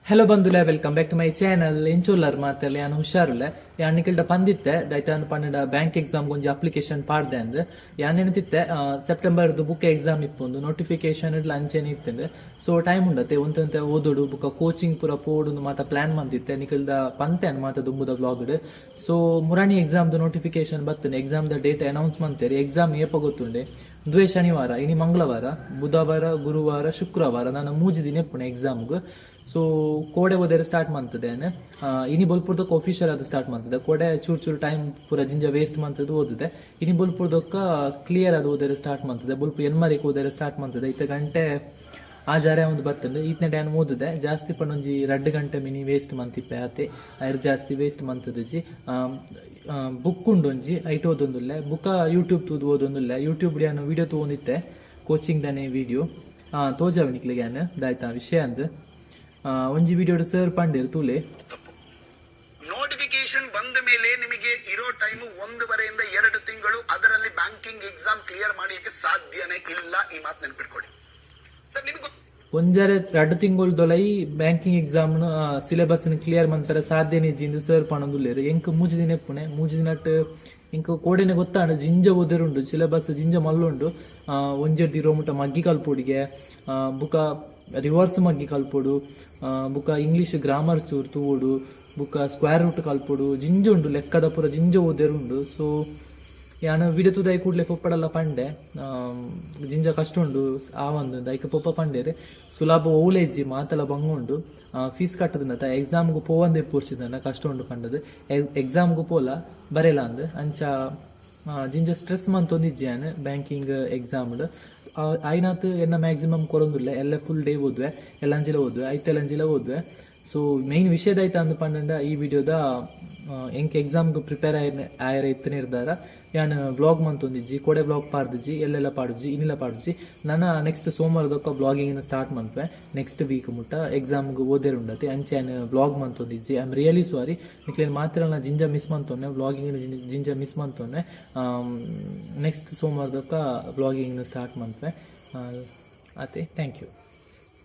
Hello ಬಂಧುಲೆ, welcome back to my channel. ಎಂಚೊಲ್ಲರ್ ಮಾತೆರ್ಲ? ಯಾನ್ ಹುಷಾರುಲ್ಲೆ. ಯಾನ್ ನಿಕಲ್ಡ ಪಂದಿತ್ತೆ, ದೈತಾನ್ ಪಂಡ ಬ್ಯಾಂಕ್ ಎಕ್ಸಾಮ್ ಒಂಜಿ ಅಪ್ಲಿಕೇಶನ್ ಪಾಡ್ದೆ ಅಂದ್. ಯಾನ್ ನೆನತಿತ್ತೆ, ಸೆಪ್ಟೆಂಬರ್ ಬುಕ್ ಎಕ್ಸಾಮ್ ಇಪ್ಪೊಂದು, ನೋಟಿಫಿಕೇಶನ್ ಅಂಚೆನೆ ಇತ್ತುಂಡು. ಸೊ ಟೈಮ್ ಉಂಡತೆ, ಒಂತೆ ಒಂತೆ ಓದೋಡು, ಬುಕ್ಕ ಕೋಚಿಂಗ್ ಪೂರ ಪೋಡು ಮಾತ ಪ್ಲಾನ್ ಮಂತಿತ್ತೆ. ನಿಕಲ್ದ ಪಂತೆ ಮಾತ ದುಂಬುದ ವ್ಲಾಗ್ಡ್. ಸೊ ಮುರಾಣಿ ಎಕ್ಸಾಮ್ ನೋಟಿಫಿಕೇಶನ್ ಬತ್ತುಂಡು. ಎಕ್ಸಾಮ್ the date announce ಮಂತೇರಿ. ಎಕ್ಸಾಮ್ ಏಪ ಗೊತ್ತುಂಡೆ? ದ್ವೇ ಶನಿವಾರ, ಇನಿ ಮಂಗಳವಾರ, ಬುಧವಾರ, ಗುರುವಾರ, ಶುಕ್ರವಾರ, ನಾನು 3 ದಿನ ಇಪ್ಪುಣೆ ಎಕ್ಸಾಮ್ಗೆ. ಸೊ ಕೋಡೆ ಓದೇರೆ ಸ್ಟಾರ್ಟ್ ಮಂತದೆ. ಇನಿ ಬೊಲ್ಪುರ್ದಕ್ಕ ಅಫಿಷಿಯಲ್ ಅದು ಸ್ಟಾರ್ಟ್ ಮಂತದೆ. ಕೋಡೆ ಚೂರು ಚೂರು ಟೈಮ್ ಪೂರ ಜಿಂಜ ವೇಸ್ಟ್ ಮಂತದ್ದು ಓದಿದೆ. ಇನಿ ಬೊಲ್ಪುರ್ದಕ್ಕ ಕ್ಲಿಯರ್ ಅದು ಓದೇರೆ ಸ್ಟಾರ್ಟ್ ಮಂತದೆ. ಬೊಲ್ಪು ಎನ್ಮರಿಗೆ ಓದೇರೆ ಸ್ಟಾರ್ಟ್ ಮಂತದೆ. ಇತ್ತ ಗಂಟೆ ಆ ಜಾರೆ ಒಂದು ಬತ್ತಂಡು. ಈತ್ನೆ ಟೈಮ್ ಓದಿದೆ. ಜಾಸ್ತಿ ಪಂಡ ಒಂಜಿ 2 ಗಂಟೆ ಮಿನಿ ವೇಸ್ಟ್ ಮಂತಿಪ್ಪೆ ಆತೆ. ಐರ್ ಜಾಸ್ತಿ ವೇಸ್ಟ್ ಮಂತದಿಜಿ. ಬುಕ್ ಉಂಡು ಒಂಜಿ, ಐಟ್ ಓದೊಂದುಲ್ಲೆ. ಬುಕ್ಕ ಯೂಟ್ಯೂಬ್ ತೂದು ಓದೊಂದುಲ್ಲೆ. ಯೂಟ್ಯೂಬ್ ಯಾನು ವಿಡಿಯೋ ತೂವೊಂದಿತ್ತೆ, ಕೋಚಿಂಗ್ ದಾನೆ ವಿಡಿಯೋ ತೋಜಾವೆ ನಿಕ್ಲೆಗ್ ಯಾನ್. ದಾಯ್ತಾ ವಿಷಯ ಅಂದ್ ಒಂಜಿ ವಿಡಿಯೋಡು ಸರ್ ಪಂಡೇರು, ತೂಲೆ. ತಪ್ಪು. ನೋಟಿಫಿಕೇಶನ್ ಬಂದ ಮೇಲೆ ನಿಮಗೆ ಇರೋ ಟೈಮ್ 1.5ರಿಂದ 2 ತಿಂಗಳು. ಅದರಲ್ಲಿ ಬ್ಯಾಂಕಿಂಗ್ ಎಕ್ಸಾಮ್ ಕ್ಲಿಯರ್ ಮಾಡಲಿಕ್ಕೆ ಸಾಧ್ಯನೇ ಇಲ್ಲ. ಈ ಮಾತು ನೆನ್ಪಿಟ್ಕೊಳ್ಳಿ ಸರ್. ನಿಮಗೆ ಒಂಜರೆ 2 ತಿಂಗಳು ದೊಲೈ ಬ್ಯಾಂಕಿಂಗ್ ಎಕ್ಸಾಮ್ ಸಿಲೆಬಸ್ ಕ್ಲಿಯರ್ ಮಂತಾರೆ ಸಾಧ್ಯ ನಿಜ್ಜಿಂದು ಸರ್ ಪಣೊಂದುಲ್ಲೆರ್. ಎಂಕ್ 3 ದಿನ ಇಪ್ಪುಣೆ. 3 ದಿನಟ್ ಎಂಕ್ ಕೋಡೆನೆ ಗೊತ್ತಾಂಡ, ಜಿಂಜ ಓದೆರುಂಡು, ಸಿಲೆಬಸ್ ಜಿಂಜ ಮಲ್ಲುಂಡು. ಒಂಜೆರ್ದು ಇರೋ ಮುಟ್ಟ ಮಗ್ಗಿ ಕಲ್ಪೊಡಿಗೆ, ಬುಕ ರಿವರ್ಸ್ ಮಗ್ಗಿ ಕಲ್ಪೊಡು, ಬುಕ ಇಂಗ್ಲೀಷ್ ಗ್ರಾಮರ್ ಚೂರು ತೂವೊಡು, ಬುಕ ಸ್ಕ್ವೇರ್ ರೂಟ್ ಕಲ್ಪೊಡು, ಜಿಂಜ ಉಂಡು. ಲೆಕ್ಕದ ಪೂರ ಜಿಂಜ ಓದೆರುಂಡು. ಸೊ ಯಾನ್ ವಿಡಿಯೋ ತೂದಾಯಿ ಕೂಡ್ಲೆ ಪೊಪ್ಪಡಲ್ಲ ಪಂಡೆ, ಜಿಂಜ ಕಷ್ಟ ಉಂಡು ಆವಂದು. ಐಕ್ ಪೊಪ್ಪ ಪಂಡೇರು, ಸುಲಭ ಓಲೆ ಇಜ್ಜಿ, ಮಾತಲ ಬಂಗ ಉಂಡು. ಫೀಸ್ ಕಟ್ಟದ ಎಕ್ಸಾಮ್ಗೆ ಪೋವಂದೆ ಪೂರ್ಸಿದನ ಕಷ್ಟ ಉಂಡು ಪಂಡದು. ಎಕ್ಸಾಮ್ಗೆ ಪೋಲ, ಬರೆಲ ಅಂದ್. ಅಂಚ ಜಿಂಜ ಸ್ಟ್ರೆಸ್ ಮಂತೊಂದಿಜ್ಜಿ ಯಾನ್ ಬ್ಯಾಂಕಿಂಗ್ ಎಕ್ಸಾಮ್ಡ್. ಆಯ್ನಾತ್ ಎನ್ನ ಮ್ಯಾಕ್ಸಿಮಮ್ ಕೊರೊಂದುಲ್ಲೆ. ಎಲ್ಲ ಫುಲ್ ಡೇ ಓದುವೆ, ಎಲ್ಲಂಜಿಲ ಓದುವೆ, ಐತೆಲಂಜಿಲ ಓದುವೆ. ಸೊ ಮೇನ್ ವಿಷಯದಾಯ್ತ ಅಂದ್ ಪಂಡಂಡ, ಈ ವಿಡಿಯೋದ ಎಂಕ್ ಎಕ್ಸಾಮ್ಗೆ ಪ್ರಿಪೇರ್ ಆಯ ಆಯರ ಇತ್ತು ನಿರ್ಧಾರ. ಯಾನ್ ವ್ಲಾಗ್ ಮಂತೊಂದಿಜ್ಜಿ, ಕೋಡೆ ವ್ಲಾಗ್ ಪಾಡ್ದಿಜ್ಜಿ, ಎಲ್ಲೆಲ್ಲ ಪಾಡುಜಿ, ಇನ್ನಿಲ್ಲ ಪಾಡುಜಿ. ನಾನು ನೆಕ್ಸ್ಟ್ ಸೋಮವಾರದೊಕ್ಕ ವ್ಲಾಗಿಂಗ್ ಸ್ಟಾರ್ಟ್ ಮನ್ಪೆ. ನೆಕ್ಸ್ಟ್ ವೀಕ್ ಮುಟ್ಟ ಎಕ್ಸಾಮ್ಗೆ ಓದೇರು ಉಂಡತಿ. ಅಂಚೆ ಯಾನ್ ವ್ಲಾಗ್ ಮಂತೊಂದಿಜ್ಜಿ. I am really sorry. ನಿಕ್ಲೇನ್ ಮಾತ್ರ ಜಿಂಜ ಮಿಸ್ ಮಂತೊನ್ನೆ, ವ್ಲಾಗಿಂಗ್ ಜಿಂಜ ಮಿಸ್ ಮಂತೊನ್ನೆ. ನೆಕ್ಸ್ಟ್ ಸೋಮವಾರದೊಕ್ಕ ವ್ಲಾಗಿಂಗ್ ಸ್ಟಾರ್ಟ್ ಮನ್ಪೆ. ಆತೆ, thank you.